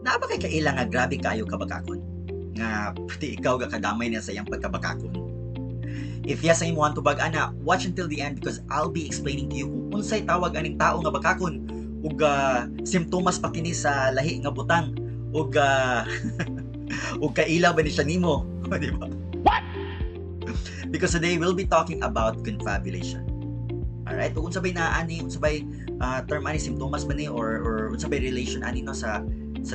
Naa ba kay kaila nga grabe kaayo kabakakon? Nga pati ikaw gakadamay na sa iyang pagkabakakon? If yes ang imong tubag ana, watch until the end because I'll be explaining to you kung unsay tawag aning tao nga bakakon ug simptomas pa kini sa lahi nga butang ug kaila ba ni siya nimo, di ba? What? Because today we'll be talking about confabulation. Alright? Ug unsa bay naa ani, unsa bay term ani, simptomas ba ni or unsa bay relation ani, no, sa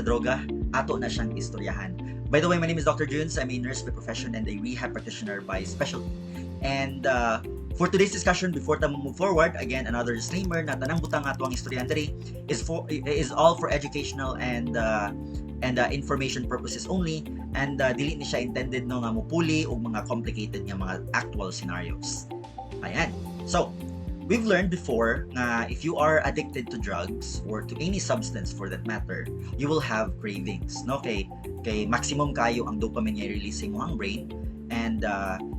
droga, ato na siyang istoryahan. By the way, my name is Dr. Junes. I'm a nurse by profession and a rehab practitioner by specialty. And for today's discussion, before ta move forward, again, another disclaimer na tanang butang ato ang istoryahan diri is all for educational and information purposes only and dili ni siya intended, no, nga mupuli og mga complicated nga mga actual scenarios. Ayan. So, we've learned before na if you are addicted to drugs or to any substance for that matter, you will have cravings, no? Kay maximum kayo ang dopamine nga release sa imong brain and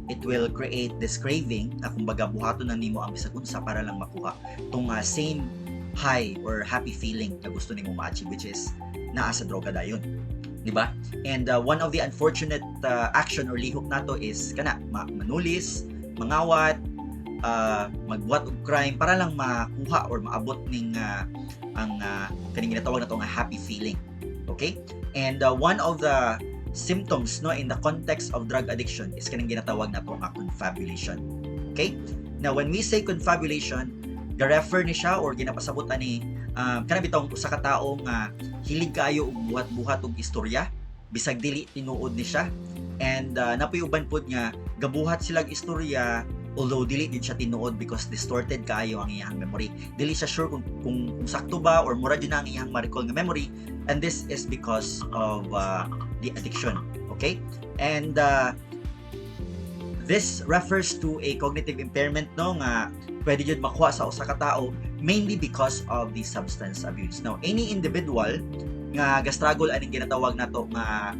it will create this craving na kumbaga buhaton na nimo ang bisag unsa para lang makuha tong same high or happy feeling na gusto nimo ma-achieve, which is naa sa droga dayon. Di ba? And one of the unfortunate action or lihok nato is kana manulis, mangawat, magbuhat og crime para lang makuha or maabot ning ang kaning ginatawag nato nga happy feeling. Okay? And one of the symptoms, no, in the context of drug addiction is kaning ginatawag nato nga confabulation. Okay? Now, when we say confabulation, ga-refer ni siya or ginapasabot ani kana bitawng usa ka tawo nga hilig kaayo og buhat-buhat og istorya bisag dili tinuod ni siya, and napoy uban pod nga gabuhat sila og istorya although dili din siya tinuod because distorted kaayo ang iyang memory. Dili siya sure kung sakto ba or mura jud na ang iyang ma-recall nga memory, and this is because of the addiction. Okay? And this refers to a cognitive impairment, no, nga pwede jud makuha sa usa ka tawo mainly because of the substance abuse. Now, any individual nga ga-struggle aning ginatawag nato nga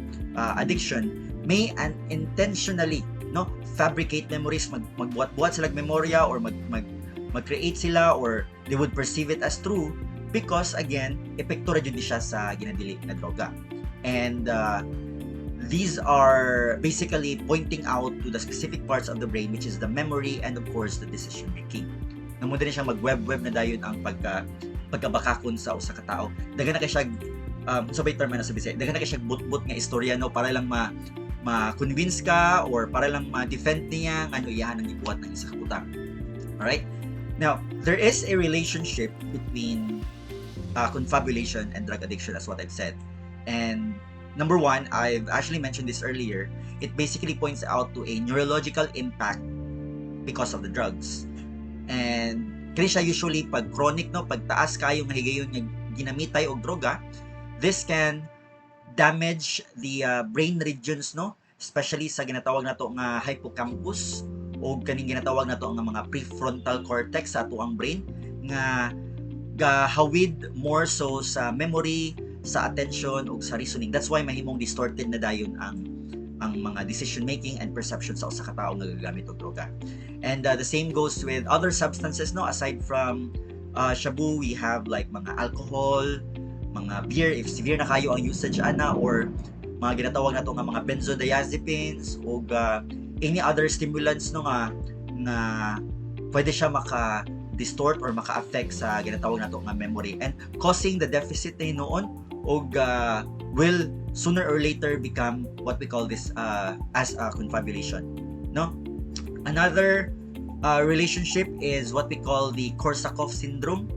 addiction may unintentionally, no, fabricate memories, magbuhat-buhat sila memorya or mag mag mag-create sila or they would perceive it as true because, again, epekto ra jud ni siya sa ginadili nga droga. And these are basically pointing out to the specific parts of the brain, which is the memory and, of course, the decision making. Namo din siya mag-web-web na dayon ang pagkabakakon sa usa ka tawo. Daghan na kay siya sa bay term na sa Bisaya, daghan na kay siya but-but nga istorya, no, para lang ma ma-convince ka or para lang ma-defend niya ngano iyahan ang gibuhat ng isa ka butang. Alright? Now, there is a relationship between confabulation and drug addiction, as what I've said. And number one, I've actually mentioned this earlier, it basically points out to a neurological impact because of the drugs. And kini siya usually pag chronic, no, pag taas kayo nga higayon nga ginamitay og droga, this can damage the brain regions, no, especially sa ginatawag nato nga hippocampus o kaning ginatawag nato nga mga prefrontal cortex sa atoang brain nga gahawid more so sa memory, sa attention ug sa reasoning. That's why mahimong distorted na dayon ang mga decision making and perception sa usa ka tawo nga gagamit og droga. And the same goes with other substances, no, aside from shabu, we have like mga alcohol, mga beer if severe na kayo ang usage ana, or mga ginatawag nato nga mga benzodiazepines ug any other stimulants, no, nga pwede siya maka distort or maka-affect sa ginatawag nato nga memory and causing the deficit na hinuon og will sooner or later become what we call this as a confabulation, no? Another relationship is what we call the Korsakoff syndrome.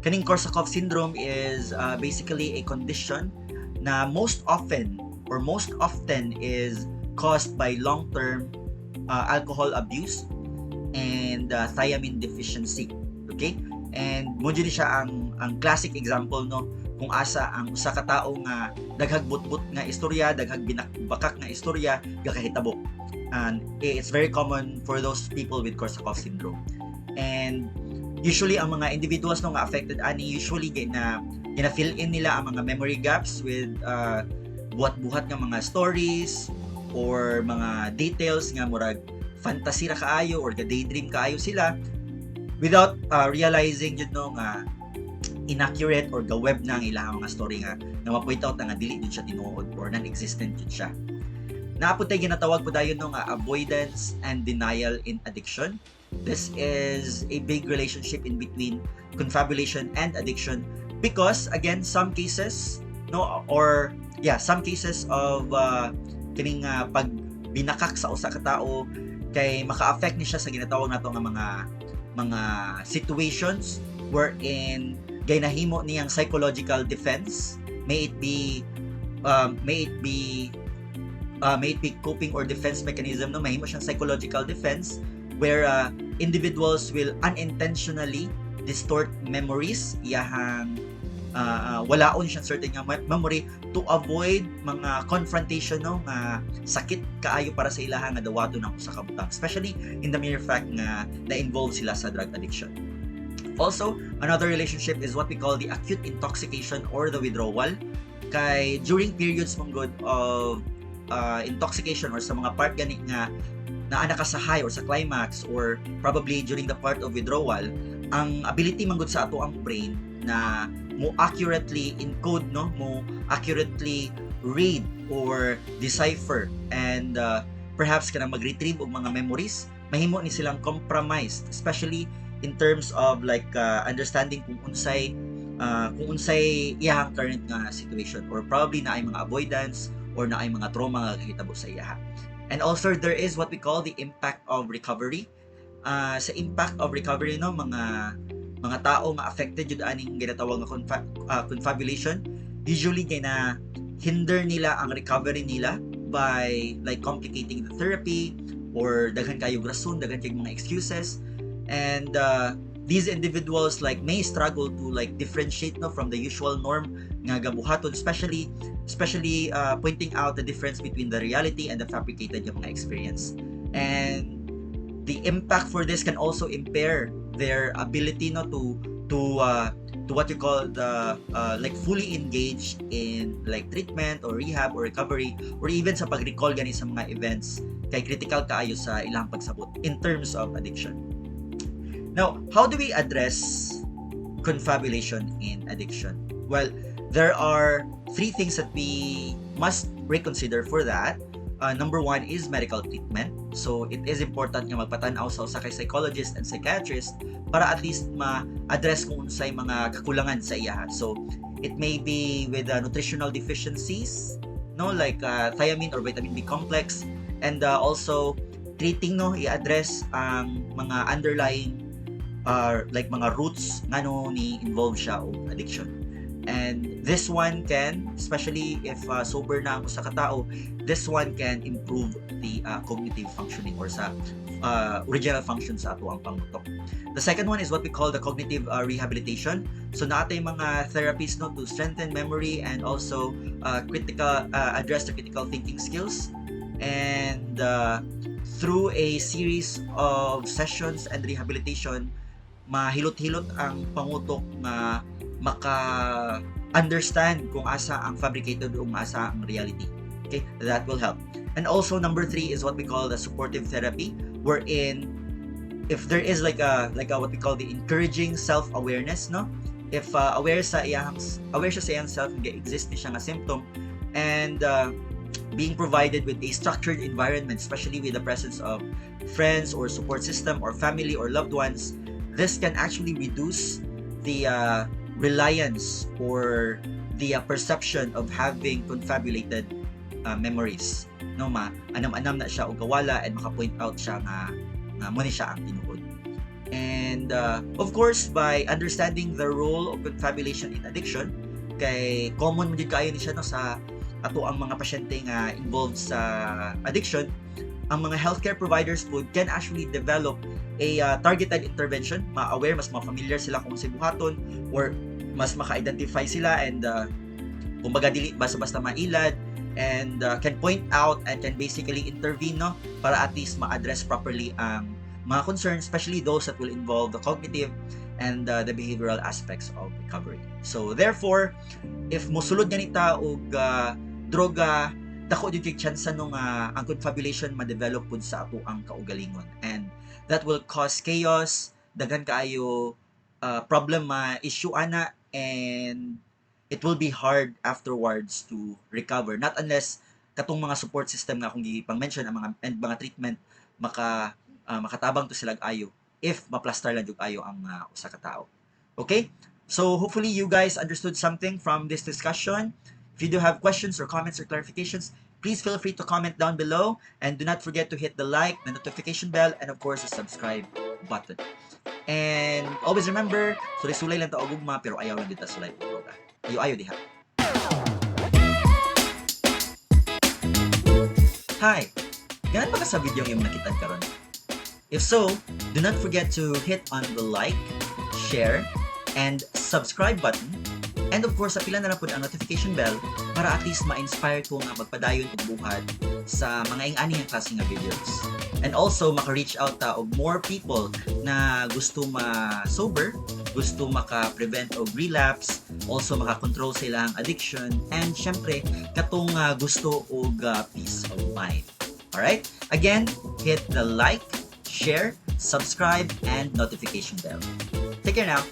Kaning Korsakoff syndrome is basically a condition na most often or most often is caused by long-term alcohol abuse and thiamine deficiency. Okay? And mo jud ni siya ang classic example, no, kung asa ang usa ka tawo nga daghag butbut nga istorya, daghag binakbakak nga istorya gakahitabo. And it's very common for those people with Korsakoff syndrome. And usually ang mga individuals, no, nga affected ani, usually gina gina fill in nila ang mga memory gaps with buhat-buhat nga mga stories or mga details nga murag fantasy ra kaayo or ga daydream kaayo sila without realizing yun, no, nga Inaccurate or ga-web na ang ilang mga story nga ma-point out na nga dili jud siya tinuod or non-existent jud siya. Naa pod tay ginatawag po dayon, no, nga avoidance and denial in addiction. This is a big relationship in between confabulation and addiction because, again, some cases, no, or yeah, some cases of kining pag binakak sa usa ka tao kay maka-affect ni siya sa ginatawag nato nga mga situations wherein gay nahimo niyang psychological defense, may it be coping or defense mechanism, no? Mahimo siyang psychological defense where individuals will unintentionally distort memories, iyahang walaon siyang certain nga memory to avoid mga confrontation, no, nga sakit kaayo para sa ilaha nga dawaton ang usa ka butang, especially in the mere fact nga na-involve sila sa drug addiction. Also, another relationship is what we call the acute intoxication or the withdrawal, kay during periods man gud of intoxication or sa mga part gani nga naa na ka sa high or sa climax or probably during the part of withdrawal, ang ability man gud sa atoang brain na mo accurately encode, no, mo accurately read or decipher and perhaps kanang mag-retrieve og mga memories, mahimo ni silang compromised, especially in terms of like understanding kung unsay iyahang current nga situation or probably naay mga avoidance or naay mga trauma nga gahitabo sa iyaha. And also, there is what we call the impact of recovery. Sa impact of recovery, no, mga tao nga affected jud aning ginatawag nga confabulation, usually kay na hinder nila ang recovery nila by like complicating the therapy or daghan kayo rason, daghan kay mga excuses, and these individuals like may struggle to like differentiate, no, from the usual norm nga gabuhaton, especially pointing out the difference between the reality and the fabricated yung mga experience. And the impact for this can also impair their ability, no, to what you call the like fully engage in like treatment or rehab or recovery or even sa pag-recall gani sa mga events, kay critical kaayo sa ilang pagsabot in terms of addiction. Now, how do we address confabulation in addiction? Well, there are three things that we must reconsider for that. Number one is medical treatment. So, it is important nga magpatan-aw sa usa kay psychologist and psychiatrist para at least ma-address kung unsay mga kakulangan sa iya. So, it may be with nutritional deficiencies, no, like thiamine or vitamin B complex, and also treating, no, i-address ang mga underlying like mga roots ngano ni involve siya og addiction. And this one can, especially if sober na ang usa ka tao, this one can improve the cognitive functioning or sa original function sa atoang pangutok. The second one is what we call the cognitive rehabilitation. So naa tay mga therapies, no, to strengthen memory and also critical address the critical thinking skills. And through a series of sessions and rehabilitation, mahilot-hilot ang pangutok nga maka-understand kung asa ang fabricated o asa ang reality. Okay, that will help. And also, number three is what we call the supportive therapy, wherein if there is like a what we call the encouraging self-awareness, no? If aware siya sa iyang self nga exist ni siya nga symptom and being provided with a structured environment, especially with the presence of friends or support system or family or loved ones, this can actually reduce the reliance or the perception of having confabulated memories. No, ma anam-anam na siya og kawala and maka-point out siya nga mo ni siya ang tinuod. And of course, by understanding the role of confabulation in addiction, kay common man jud kaayo ni siya, no, sa atoang mga pasyente nga involved sa addiction, ang mga healthcare providers po can actually develop a targeted intervention, ma-aware, mas ma-familiar sila kung unsay buhaton or mas maka-identify sila and kumbaga dili basta-basta mailad and can point out and can basically intervene, no, para at least ma-address properly ang mga concerns, especially those that will involve the cognitive and the behavioral aspects of recovery. So therefore, if mosulod gani ta og droga, dako jud kay chance no nga ang confabulation ma-develop pud sa atoang kaugalingon and that will cause chaos, daghan kaayo problem ma issue ana. And it will be hard afterwards to recover, not unless katong mga support system nga akong gipang-mention ang mga and mga treatment makatabang to sila ayo if maplastar lang jud ayo ang usa ka tawo. Okay? So hopefully you guys understood something from this discussion. If you do have questions or comments or clarifications, please feel free to comment down below and do not forget to hit the like, the notification bell, and of course the subscribe button. And always remember, sulay-sulay lang ta og ugma pero ayaw lang gyud ta sulay og droga. Ayo-ayo diha. Hi! Ganahan ba ka sa video nga imong nakita karon? If so, do not forget to hit on the like, share, and subscribe button. And of course, apila na lang pud ang notification bell para at least ma-inspire ko nga magpadayon og buhat sa mga ing-ani nga klase nga videos. And also, maka-reach out ta og more people na gusto ma-sober, gusto maka-prevent og relapse, also maka-control sa ilang addiction, and syempre, katong gusto og peace of mind. Alright? Again, hit the like, share, subscribe, and notification bell. Take care now.